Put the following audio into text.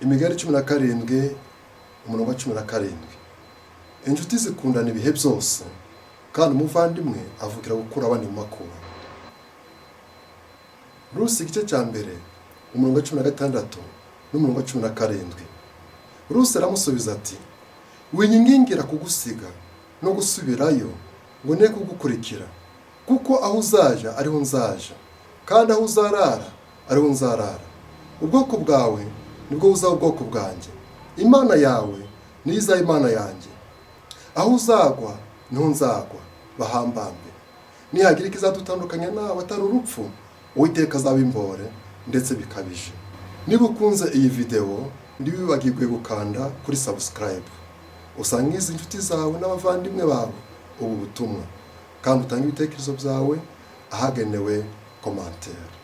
Imigani 17 umurongo wa 17. Inshuti zikundana ibihe byose, kandi umuvandimwe avukira gukura abandi mu makuba. Rusi igice cya mbere, umurongo wa 16 n'umurongo wa 17. Rusi aramusubiza ati: "Winyingingira kugusiga no gusubirayo ngo ne kugukurikira, kuko aho uzaja ariho nzaja, kandi aho uzarara ariho nzarara. Ubwoko bwawe nibwo buzaba ubwoko bwanjye, Imana yawe niyo izaba Imana yanjye. Aho uzagwa niho nzagwa, bahambambe. Nihagira ikizadutandukanya nawe atari urupfu, Uwiteka azabimbore ndetse bikabije." Niba ukunze iyi videwo, ntiwibagirwe gukanda kuri subscribe, usangize inshuti zawe n'abavandimwe bawe ubu butumwa, kandi utange ibitekerezo byawe ahagenewe commentaire.